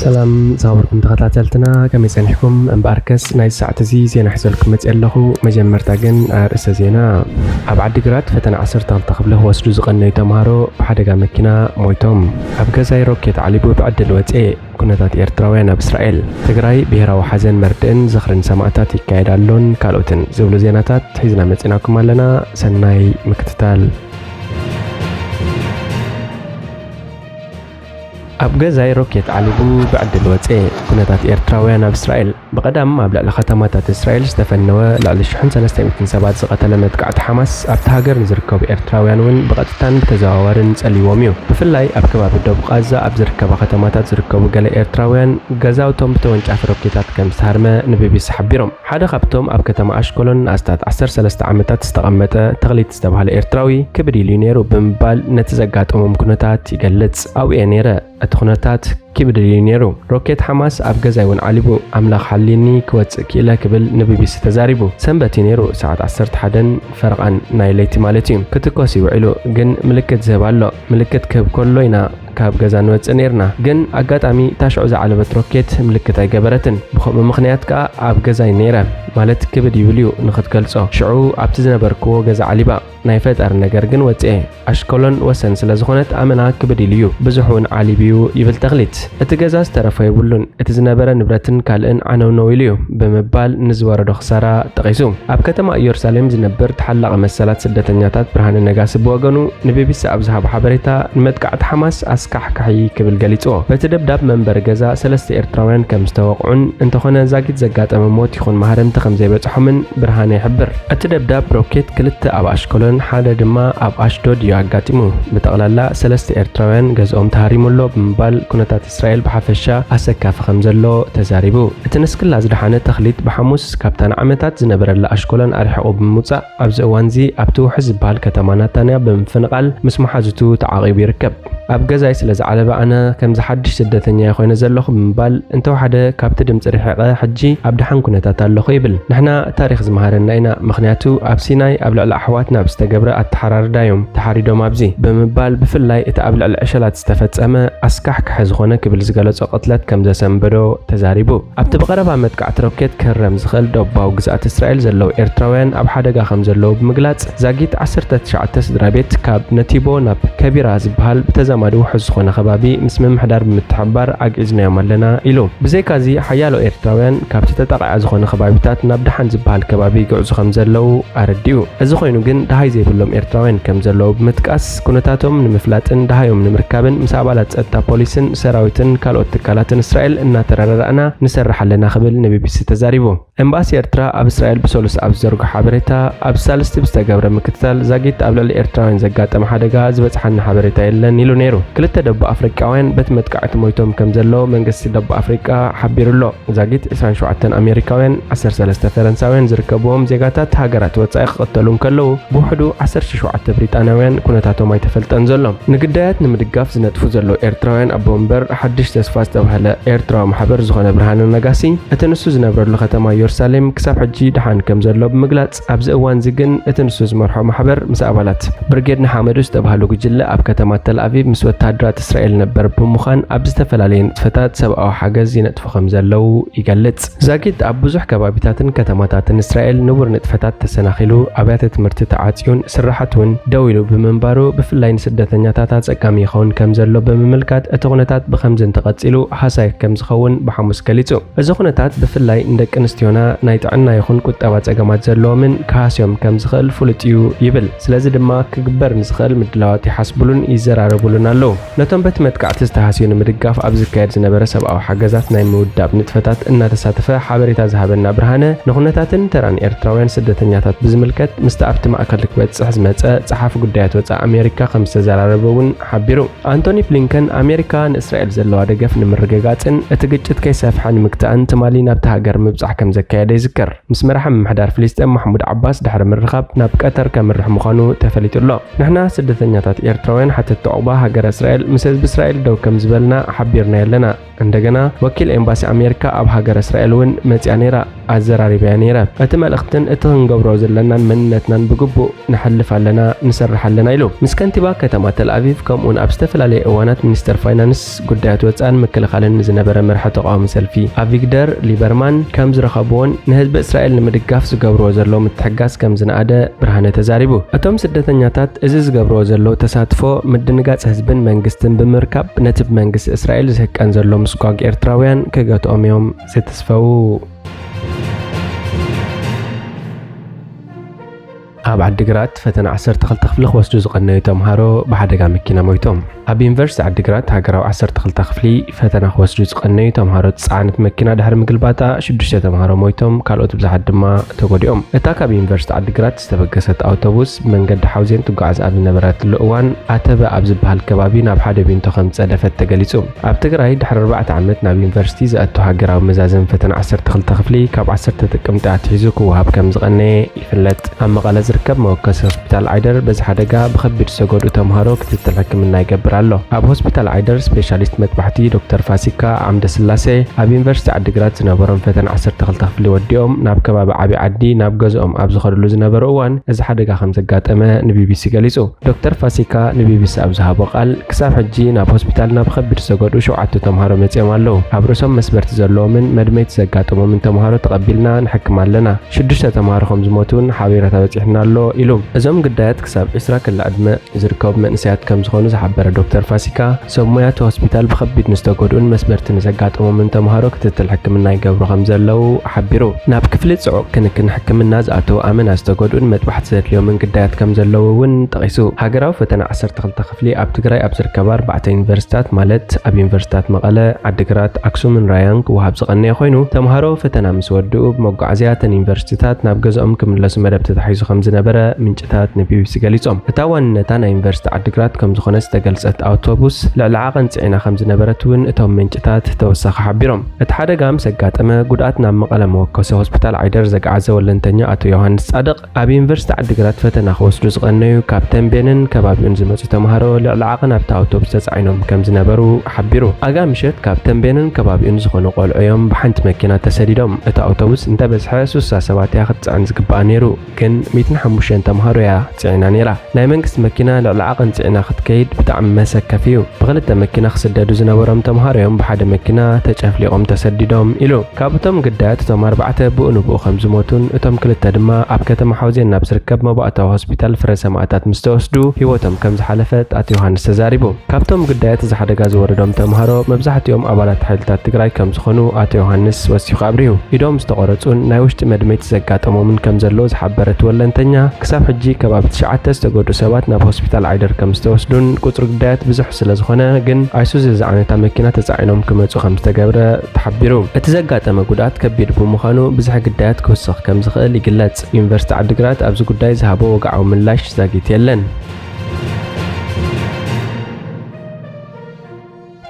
ሰላም ዝኸበርኩም ተኸታተልትና፣ ከመይ ጸኒሕኩም? እምበኣርከስ ናይ ሰዓት እዚ ዜና ሒዘልኩም መጽእ ኣለኹ። መጀመርታ ግን ኣርእስተ ዜና። ኣብ ዓዲግራት ፈተና ዓሰርተ ክልተ ክፍሊ ክወስዱ ዝቐነዩ ተምሃሮ ብሓደጋ መኪና ሞይቶም። ኣብ ገዛይ ሮኬት ዓሊቡ ብዕድል ወጽኤ። ኩነታት ኤርትራውያን ኣብ እስራኤል። ትግራይ ብሄራዊ ሓዘን መርድእን ዝኽርን ሰማእታት ይካየድ ኣሎን ካልኦትን ዝብሉ ዜናታት ሒዝና መጺናኩም ኣለና። ሰናይ ምክትታል። ኣብ ገዛይ ሮኬት ዓሊቡ ብዕድል ወጽኤ። ኩነታት ኤርትራውያን ኣብ እስራኤል። ብቐዳም ኣብ ልዕሊ ከተማታት እስራኤል ዝተፈነወ ልዕሊ ሽሕን ሰለስተ ሚእትን ሰባት ዝቐተለ መጥቃዕቲ ሓማስ ኣብቲ ሃገር ንዝርከቡ ኤርትራውያን እውን ብቐጥታን ብተዘዋዋርን ጸልይዎም እዩ። ብፍላይ ኣብ ከባቢ ዶብ ቓዛ ኣብ ዝርከባ ከተማታት ዝርከቡ ገለ ኤርትራውያን ገዛውቶም ብተወንጫፊ ሮኬታት ከም ዝተሃርመ ንቢቢሲ ሓቢሮም። ሓደ ካብቶም ኣብ ከተማ ኣሽኮሎን ንኣስታት ዓሰርተ ሰለስተ ዓመታት ዝተቐመጠ ተኽሊት ዝተባህለ ኤርትራዊ ክብድ ኢሉ ነይሩ ብምባል ነቲ ዘጋጠሞም ኩነታት ይገልጽ። ኣብኡ እየ ነይረ። እቲ ኩነታት ክብድ ኢሉ ነይሩ። ሮኬት ሓማስ ኣብ ገዛይ እውን ዓሊቡ፣ ኣምላኽ ሓልዩኒ ክወጽእ ክኢለ ክብል ንቢቢሲ ተዛሪቡ። ሰንበት እዩ ነይሩ፣ ሰዓት ዓሰርተ ሓደን ፈረቓን ናይ ለይቲ ማለት እዩ። ክትኮስ እዩ ውዒሉ፣ ግን ምልክት ዝህብ ኣሎ። ምልክት ክህብ ከሎ ኢና ካብ ገዛ ንወጽእ ነይርና። ግን ኣጋጣሚ እታ ሽዑ ዝዓለበት ሮኬት ምልክት ኣይገበረትን። ብኸምኡ ምኽንያት ከኣ ኣብ ገዛይ ነይረ፣ ማለት ክብድ ይብል እዩ ንኽትገልጾ። ሽዑ ኣብቲ ዝነበርክዎ ገዛ ዓሊባ። ናይ ፈጣሪ ነገር ግን ወጽኤ። ኣሽኮሎን ወሰን ስለ ዝኾነት ኣመና ክብድ ኢሉ እዩ፣ ብዙሕ እውን ዓሊብ እዩ ይብል ተኽሊት። እቲ ገዛ ዝተረፈ የብሉን፣ እቲ ዝነበረ ንብረትን ካልእን ዓነውነው ኢሉ እዩ ብምባል ንዝወረዶ ክሳራ ጠቒሱ። ኣብ ከተማ ኢየሩሳሌም ዝነብር ተሓላቒ መሰላት ስደተኛታት ብርሃነ ነጋሲ ብወገኑ ንቢቢሲ ኣብ ዝሃቦ ሓበሬታ ንመጥቃዕቲ ሓማስ ኣስካሕካሒ ክብል ገሊጽዎ። በቲ ደብዳብ መንበሪ ገዛ ሰለስተ ኤርትራውያን ከም ዝተወቕዑን እንተኾነ ዛጊት ዘጋጠመ ሞት ይኹን ማህረምቲ ከም ዘይበጽሖምን ብርሃነ ይሕብር። እቲ ደብዳብ ሮኬት ክልተ ኣብ ኣሽኮሎን ሓደ ድማ ኣብ ኣሽዶድ እዩ ኣጋጢሙ። ብጠቕላላ ሰለስተ ኤርትራውያን ገዝኦም ተሃሪሙ ኣሎ ብምባል ኩነታት እስራኤል ብሓፈሻ ኣሰካፊ ከም ዘሎ ተዛሪቡ። እቲ ንስክላ ዝደሓነ ተኽሊት ብሓሙስ ካብታ ንዓመታት ዝነበረላ ኣሽኮሎን ኣርሒቑ ብምውጻእ ኣብዚ እዋንዚ ኣብቲ ውሑስ ዝበሃል ከተማ ናታንያ ብምፍንቓል ምስ መሓዙቱ ተዓቒቡ ይርከብ። ኣብ ገዛይ ስለ ዝዓለበ ኣነ ከምዚ ሓድሽ ስደተኛ እየ ኮይነ ዘለኹ ብምባል እንተወሓደ ካብቲ ድምፂ ርሒቐ ሕጂ ኣብ ደሓን ኩነታት ኣለኹ ይብል። ንሕና ታሪኽ ዝመሃረና ኢና፣ ምኽንያቱ ኣብ ሲናይ ኣብ ልዕሊ ኣሕዋትና ብዝተገብረ ኣተሓራርዳ እዮም ተሓሪዶም ኣብዚ ብምባል ብፍላይ እቲ ኣብ ልዕሊ ዕሸላት ዝተፈጸመ ኣስካሕካሒ ዝኾነ ክብል ዝገለጾ ቅትለት ከም ዘሰንበዶ ተዛሪቡ። ኣብቲ ብቐረባ መጥቃዕቲ ሮኬት ክህረም ዝኽእል ደቡባዊ ግዝኣት እስራኤል ዘለዉ ኤርትራውያን ኣብ ሓደጋ ከም ዘለዉ ብምግላጽ፣ ዛጊት ዓሰርተ ትሽዓተ ስድራ ቤት ካብ ነቲቦ ናብ ከቢራ ዝበሃል ብተዛማዲ ውሑስ ዝኾነ ከባቢ ምስ ምምሕዳር ብምትሕብባር ኣግዒዝናዮም ኣለና ኢሉ። ብዘይካዚ፣ ሓያሎ ኤርትራውያን ካብቲ ተጠቓዒ ዝኾነ ከባቢታት ናብ ደሓን ዝበሃል ከባቢ ይግዕዙ ከም ዘለዉ ኣረዲኡ። እዚ ኮይኑ ግን፣ ደሃይ ዘይብሎም ኤርትራውያን ከም ዘለዉ ብምጥቃስ፣ ኩነታቶም ንምፍላጥን ደሃዮም ንምርካብን ምስ ኣባላት ጸጥታ ፖሊስን ሰራዊትን ካልኦት ትካላትን እስራኤል እናተረዳዳእና ንሰርሕ ኣለና ክብል ንቢቢሲ ተዛሪቡ። ኤምባሲ ኤርትራ ኣብ እስራኤል ብሰሉስ ኣብ ዝዘርግሖ ሓበሬታ፣ ኣብ ሳልስቲ ብዝተገብረ ምክትታል ዛጊት ኣብ ልዕሊ ኤርትራውያን ዘጋጠመ ሓደጋ ዝበጽሓና ሓበሬታ የለን ኢሉ ነይሩ። ክልተ ደቡብ ኣፍሪቃውያን በቲ መጥቃዕቲ ሞይቶም ከም ዘለዉ መንግስቲ ደቡብ ኣፍሪቃ ሓቢሩ ኣሎ። ዛጊት ዕስራን ሸውዓተን ኣሜሪካውያን፣ ዓሰርተ ሰለስተ ፈረንሳውያን ዝርከብዎም ዜጋታት ሃገራት ወጻኢ ክቕተሉ እንከለዉ፣ ብውሕዱ ዓሰርተ ሸውዓተ ብሪጣንያውያን ኩነታቶም ኣይተፈልጠን ዘሎ። ንግዳያት ንምድጋፍ ዝነጥፉ ዘለዉ ኤርትራውያን ኣቦ ወንበር ሓድሽ ተስፋ ዝተባህለ ኤርትራዊ ማሕበር ዝኾነ ብርሃነ ነጋሲ፣ እቲ ንሱ ዝነብረሉ ከተማ ኢየሩሳሌም ክሳብ ሕጂ ደሓን ከም ዘሎ ብምግላጽ፣ ኣብዚ እዋንዚ ግን እቲ ንሱ ዝመርሖ ማሕበር ምስ ኣባላት ብርጌድ ንሓመዱ ዝተባህሉ ጉጅለ ኣብ ከተማ ተል ኣቪቭ ምስ ወተሃደራት እስራኤል ነበር ብምዃን ኣብ ዝተፈላለየ ንጥፈታት ሰብኣዊ ሓገዝ ይነጥፉ ከም ዘለዉ ይገልጽ። ዛጊት ኣብ ብዙሕ ከባቢታትን ከተማታትን እስራኤል ንቡር ንጥፈታት ተሰናኺሉ፣ ኣብያተ ትምህርቲ ተዓጽዩን ስራሓት እውን ደው ኢሉ ብምንባሩ፣ ብፍላይ ንስደተኛታት ኣጸጋሚ ይኸውን ከም ዘሎ ብምምልካት፣ እቲ ኩነታት ብኸምዚ እንተቐጺሉ ሃሳይ ከም ዝኸውን ብሓሙስ ገሊጹ። እዚ ኩነታት ብፍላይ ንደቂ ኣንስትዮና ናይ ጥዕና ይኹን ቁጠባ ጸገማት ዘለዎምን ክሃስዮም ከም ዝኽእል ፍሉጥ እዩ ይብል። ስለዚ ድማ ክግበር ንዝኽእል ምድላዋት ይሓስብሉን ይዘራረቡሉን ኣለዉ። ነቶም በቲ መጥቃዕቲ ዝተሃስዩ ንምድጋፍ ኣብ ዝካየድ ዝነበረ ሰብኣዊ ሓገዛት ናይ ምውዳብ ንጥፈታት እናተሳተፈ ሓበሬታ ዝሃበና ብርሃነ፣ ንኹነታትን ተራን ኤርትራውያን ስደተኛታት ብዝምልከት ምስቲ ኣብቲ ማእከል ክበጽሕ ዝመጸ ጸሓፊ ጉዳያት ወጻኢ ኣሜሪካ ከም ዝተዘራረበ እውን ሓቢሩ። ኣንቶኒ ብሊንከን ኣሜሪካ ንእስራኤል ዘለዋ ደገፍ ንምርግጋጽን እቲ ግጭት ከይሰፍሐ ንምግታእን ትማሊ ናብቲ ሃገር ምብጻሕ ከም ዘካየደ ይዝከር። ምስ መራሒ ምምሕዳር ፍልስጤም ማሕሙድ ዓባስ ድሕሪ ምርኻብ ናብ ቀተር ከምርሕ ምዃኑ ተፈሊጡ ኣሎ። ንሕና ስደተኛታት ኤርትራውያን ሓተቲ ዑቕባ ሃገረ እስራኤል ምስ ህዝቢ እስራኤል ደው ከም ዝበልና ሓቢርና ኣለና። እንደገና ወኪል ኤምባሲ ኣሜሪካ ኣብ ሃገረ እስራኤል እውን መጺኣ ነይራ። ኣዘራሪበያ ነይረ። እቲ መልእኽትን እቲ ክንገብሮ ዘለናን መንነትናን ብግቡእ ንሓልፍ ኣለና፣ ንሰርሕ ኣለና ኢሉ። ምስ ከንቲባ ከተማ ተልኣቪቭ ከምኡውን ኣብ ዝተፈላለየ እዋናት ሚኒስተር ፋይናንስ፣ ጉዳያት ወጻእን ምክልኻልን ዝነበረ መራሒ ተቓዋሚ ሰልፊ ኣቪግደር ሊበርማን ከም ዝረኸብዎን ንህዝቢ እስራኤል ንምድጋፍ ዝገብርዎ ዘለዉ ምትሕጋዝ ከም ዝነኣደ ብርሃነ ተዛሪቡ። እቶም ስደተኛታት እዚ ዝገብርዎ ዘለዉ ተሳትፎ ምድንጋጽ ህዝብን መንግስትን ብምርካብ ነቲ ብመንግስቲ እስራኤል ዝህቀን ዘሎ ምስጓግ ኤርትራውያን ክገትኦም እዮም ዝትስፈዉ። ኣብ ዓዲግራት ፈተና ዓሰርተ ክልተ ክፍሊ ክወስዱ ዝቐነዩ ተምሃሮ ብሓደጋ መኪና ሞይቶም። ኣብ ዩኒቨርሲቲ ዓዲግራት ሃገራዊ ዓሰርተ ክልተ ክፍሊ ፈተና ክወስዱ ዝቐነዩ ተምሃሮ ዝጸዓነት መኪና ድሕሪ ምግልባጣ ሽዱሽተ ተምሃሮ ሞይቶም፣ ካልኦት ብዙሓት ድማ ተጎዲኦም። እታ ካብ ዩኒቨርሲቲ ዓዲግራት ዝተበገሰት ኣውቶቡስ ብመንገዲ ሓውዜን ትጓዓዝ ኣብ ዝነበረትሉ እዋን ኣተበ ኣብ ዝበሃል ከባቢ ናብ ሓደ ቢንቶ ከም ዝጸደፈት ተገሊጹ። ኣብ ትግራይ ድሕሪ ኣርባዕተ ዓመት ናብ ዩኒቨርሲቲ ዘእቱ ሃገራዊ መዛዘሚ ፈተና ዓሰርተ ክልተ ክፍሊ ካብ ዓሰርተ ጥቅምቲ ኣትሒዙ ክወሃብ ከም ዝቐነየ ይፍለጥ። ኣብ መቐለ ዝርከብ መወከሲ ሆስፒታል ዓይደር በዚ ሓደጋ ብኸቢድ ዝተጎድኡ ተምሃሮ ክትትል ሕክምና ይገብር ኣሎ። ኣብ ሆስፒታል ዓይደር ስፔሻሊስት መጥባሕቲ ዶክተር ፋሲካ ዓምደ ስላሴ ኣብ ዩኒቨርሲቲ ዓዲግራት ዝነበሮም ፈተና ዓሰርተ ክልተ ክፍሊ ወዲኦም ናብ ከባቢ ዓቢ ዓዲ ናብ ገዝኦም ኣብ ዝኸድሉ ዝነበሩ እዋን እዚ ሓደጋ ከም ዘጋጠመ ንቢቢሲ ገሊጹ። ዶክተር ፋሲካ ንቢቢሲ ኣብ ዝሃቦ ቃል፣ ክሳብ ሕጂ ናብ ሆስፒታልና ብኸቢድ ዝተጎድኡ ሸውዓተ ተምሃሮ መጺኦም ኣለዉ። ኣብ ርእሶም መስበርቲ ዘለዎምን መድመይቲ ዘጋጠሞምን ተምሃሮ ተቐቢልና ንሕክም ኣለና። ሽዱሽተ ተምሃሮ ከም ዝሞቱ እውን ሓቤረታ በጺሕና ኣሎ ኢሉ። እዞም ግዳያት ክሳብ ዕስራ ክሊ ዕድመ ዝርከቡ መንእሰያት ከም ዝኾኑ ዝሓበረ ዶክተር ፋሲካ፣ ሰብ ሞያ እቲ ሆስፒታል ብኸቢድ ንዝተጎድኡን መስበርቲ ንዘጋጠሞምን ተምሃሮ ክትትል ሕክምና ይገብሩ ከም ዘለዉ ሓቢሩ። ናብ ክፍሊ ጽዑቕ ክንክን ሕክምና ዝኣተዉ ኣመና ዝተጎድኡን መጥባሕቲ ዘድልዮምን ግዳያት ከም ዘለዉ እውን ጠቒሱ። ሃገራዊ ፈተና ዓሰርተ ክልተ ክፍሊ ኣብ ትግራይ ኣብ ዝርከባ ኣርባዕተ ዩኒቨርሲታት ማለት ኣብ ዩኒቨርሲታት መቐለ፣ ዓዲግራት፣ ኣክሱምን ራያን ክወሃብ ዝቐነየ ኮይኑ፣ ተምሃሮ ፈተና ምስ ወድኡ ብመጓዓዝያ እተን ዩኒቨርሲቲታት ናብ ገዝኦም ክምለሱ መደብ ተታሒዙ ከም ዝነበረ ምንጭታት ንቢቢሲ ገሊጾም። እታ ዋንነታ ናይ ዩኒቨርሲቲ ዓዲግራት ከም ዝኾነ ዝተገልጸት ኣውቶቡስ ልዕሊ ዓቐን ጽዒና ከም ዝነበረት እውን እቶም ምንጭታት ተወሳኺ ሓቢሮም። እቲ ሓደጋ ምስ ኣጋጠመ ጉድኣት ናብ መቐለ መወከሲ ሆስፒታል ዓይደር ዘግዓዘ ወለንተኛ ኣቶ ዮሃንስ ጻድቕ፣ ኣብ ዩኒቨርሲቲ ዓዲግራት ፈተና ክወስዱ ዝቐነዩ ካብ ተምቤንን ከባቢኡን ዝመጹ ተምሃሮ ልዕሊ ዓቐን ኣብታ ኣውቶቡስ ተጻዒኖም ከም ዝነበሩ ሓቢሩ። ኣጋ ምሸት ካብ ተምቤንን ከባቢኡን ዝኾኑ ቆልዑ እዮም ብሓንቲ መኪና ተሰዲዶም። እታ ኣውቶቡስ እንተበዝሐ ሱሳ ሰባት እያ ክትጽዕን ዝግብኣ ነይሩ፣ ግን ሚእትን ሓሙሽተን ተምሃሮ እያ ጽዒና ነይራ። ናይ መንግስቲ መኪና ልዕሊ ዓቐን ጽዒና ክትከይድ ብጣዕሚ መሰከፊ እዩ። ብኽልተ መኪና ክስደዱ ዝነበሮም ተምሃሮ እዮም ብሓደ መኪና ተጨፍሊቖም ተሰዲዶም ኢሉ። ካብ እቶም ግዳያት እቶም ኣርባዕተ ብኡ ንብኡ ከም ዝሞቱን እቶም ክልተ ድማ ኣብ ከተማ ሓውዜን ናብ ዝርከብ መባእታዊ ሆስፒታል ፍረ ሰማእታት ምስ ተወስዱ ህይወቶም ከም ዝሓለፈት ኣቶ ዮሃንስ ተዛሪቡ። ካብቶም ግዳያት እዚ ሓደጋ ዝወረዶም ተምሃሮ መብዛሕትኦም ኣባላት ሓይልታት ትግራይ ከም ዝኾኑ ኣቶ ዮሃንስ ወሲኹ ኣብሪሁ። ኢዶም ዝተቖረጹን ናይ ውሽጢ መድመይቲ ዘጋጠሞምን ከም ዘለዎ ዝሓበረት ወለንተኛ፣ ክሳብ ሕጂ ከባቢ ትሽዓተ ዝተጎድኡ ሰባት ናብ ሆስፒታል ዓይደር ከም ዝተወስዱን ቁጽሪ ግዳያት ብዙሕ ስለ ዝኾነ ግን ኣይሱዚ ዝዓይነታ መኪና ተጻዒኖም ክመጹ ከም ዝተገብረ ተሓቢሩ። እቲ ዘጋጠመ ጉድኣት ከቢድ ብምዃኑ ብዝሒ ግዳያት ክውስኽ ከም ዝኽእል ይግለጽ። ዩኒቨርሲቲ ዓዲግራት ኣብዚ ጉዳይ ዝሃቦ ወግዓዊ ምላሽ ዛጊት የለን።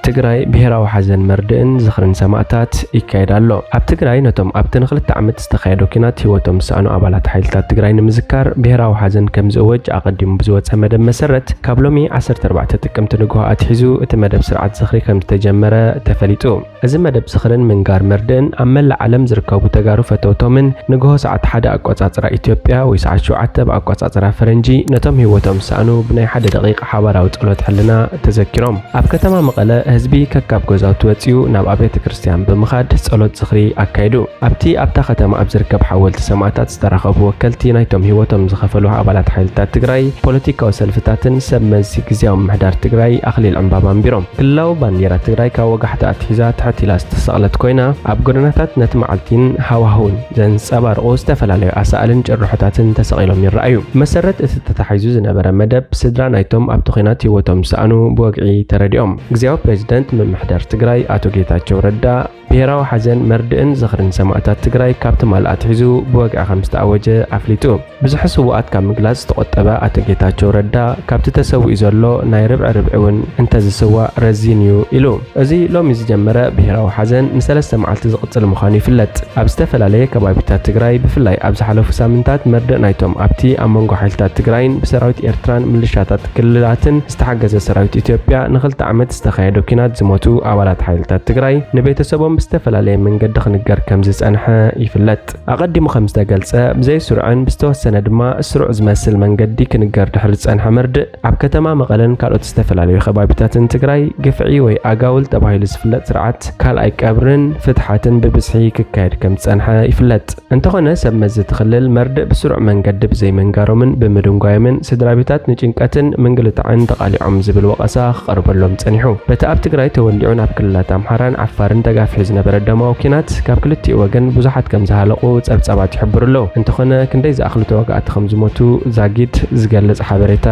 ትግራይ ብሄራዊ ሓዘን መርድእን ዝኽርን ሰማእታት ይካየድ ኣሎ። ኣብ ትግራይ ነቶም ኣብቲ ንኽልተ ዓመት ዝተኻየደ ኲናት ህይወቶም ዝሰኣኑ ኣባላት ሓይልታት ትግራይ ንምዝካር ብሄራዊ ሓዘን ከም ዝእወጅ ኣቐዲሙ ብዝወፀ መደብ መሰረት፣ ካብ ሎሚ ዓሰርተ ኣርባዕተ ጥቅምቲ ንግሆ ኣትሒዙ እቲ መደብ ስርዓት ዝኽሪ ከም ዝተጀመረ ተፈሊጡ። እዚ መደብ ዝኽርን ምንጋር መርድእን ኣብ መላእ ዓለም ዝርከቡ ተጋሩ ፈተውቶምን ንግሆ ሰዓት ሓደ ኣቆጻጽራ ኢትዮጵያ ወይ ሰዓት ሸውዓተ ብኣቆጻጽራ ፈረንጂ ነቶም ህይወቶም ዝሰኣኑ ብናይ ሓደ ደቂቕ ሓባራዊ ጸሎት ሕልና ተዘኪሮም። ኣብ ከተማ መቐለ ህዝቢ ከካብ ገዛውቲ ወጺኡ ናብ ኣብያተ ክርስቲያን ብምኻድ ጸሎት ዝኽሪ ኣካይዱ። ኣብቲ ኣብታ ከተማ ኣብ ዝርከብ ሓወልቲ ሰማእታት ዝተረኸቡ ወከልቲ ናይቶም ህይወቶም ዝኸፈሉ ኣባላት ሓይልታት ትግራይ፣ ፖለቲካዊ ሰልፍታትን ሰብ መዚ ግዝያዊ ምምሕዳር ትግራይ ኣኽሊል ዕምባባ ኣንቢሮም። ክልላዊ ባንዴራ ትግራይ ካብ ወጋሕታ ኣትሒዛ ትሕት ኢላ ዝተሰቕለት ኮይና፣ ኣብ ጎደናታት ነቲ መዓልቲን ሃዋህውን ዘንጸባርቑ ዝተፈላለዩ ኣሳእልን ጭርሖታትን ተሰቒሎም ይረኣዩ። መሰረት እቲ ተታሒዙ ዝነበረ መደብ፣ ስድራ ናይቶም ኣብቲ ኲናት ህይወቶም ዝሰኣኑ ብወግዒ ተረዲኦም። ግዝያዊ ፕሬዚደንት ምምሕዳር ትግራይ ኣቶ ጌታቸው ረዳ፣ ብሄራዊ ሓዘን መርድእን ዝኽርን ሰማእታት ትግራይ ካብ ትማል ኣትሒዙ ብወግዒ ከም ዝተኣወጀ ኣፍሊጡ። ብዙሕ ስዉኣት ካብ ምግላጽ ዝተቖጠበ ኣቶ ጌታቸው ረዳ፣ ካብቲ ተሰዊኡ ዘሎ ናይ ርብዒ ርብዒ እውን እንተዝስዋእ ረዚን እዩ ኢሉ። እዚ ሎሚ ዝጀመረ ብሄራዊ ሓዘን ንሰለስተ መዓልቲ ዝቕጽል ምዃኑ ይፍለጥ። ኣብ ዝተፈላለየ ከባቢታት ትግራይ፣ ብፍላይ ኣብ ዝሓለፉ ሳምንታት፣ መርድእ ናይቶም ኣብቲ ኣብ መንጎ ሓይልታት ትግራይን ብሰራዊት ኤርትራን ምልሻታት ክልላትን ዝተሓገዘ ሰራዊት ኢትዮጵያ ንኽልተ ዓመት ዝተኻየደ ኲናት ዝሞቱ ኣባላት ሓይልታት ትግራይ ንቤተሰቦም ብዝተፈላለየ መንገዲ ክንገር ከም ዝጸንሐ ይፍለጥ። ኣቐዲሙ ከም ዝተገልጸ፣ ብዘይ ስሩዕን ብዝተወሰነ ድማ ስሩዕ ዝመስል መንገዲ ክንገር ድሕሪ ዝጸንሐ መርድእ፣ ኣብ ከተማ መቐለን ካልኦት ዝተፈላለዩ ከባቢታትን ትግራይ ግፍዒ ወይ ኣጋውል ተባሂሉ ዝፍለጥ ስርዓት ካልኣይ ቀብርን ፍትሓትን ብብዝሒ ክካየድ ከም ዝጸንሐ ይፍለጥ። እንተኾነ ሰብ መዚ እቲ ክልል መርድእ ብስሩዕ መንገዲ ብዘይምንጋሮምን ብምድንጓዮምን ስድራ ቤታት ንጭንቀትን ምንግልታዕን ተቓሊዖም ዝብል ወቐሳ ክቐርበሎም ጸኒሑ። በቲ ኣብ ትግራይ ተወሊዑ ናብ ክልላት ኣምሓራን ዓፋርን ተጋፊሑ ዝነበረ ደማዊ ኲናት ካብ ክልቲኡ ወገን ብዙሓት ከም ዝሃለቑ ጸብጻባት ይሕብሩ ኣለዉ። እንተኾነ ክንደይ ዝኣኽሉ ተዋጋእቲ ከም ዝሞቱ ዛጊድ ዝገልጽ ሓበሬታ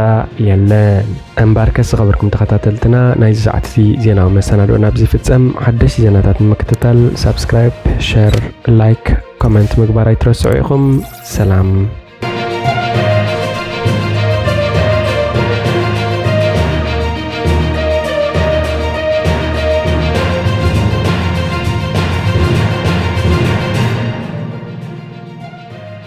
የለን። እምበኣርከስ ዝኸበርኩም ተኸታተልትና ናይዚ ሰዓት እዚ ዜናዊ መሰናድኦ ናብዚ ይፍጸም። ሓደሽቲ ዜናታት ንምክትታል ሳብስክራይብ፣ ሸር፣ ላይክ፣ ኮመንት ምግባር ኣይትረስዑ ኢኹም። ሰላም።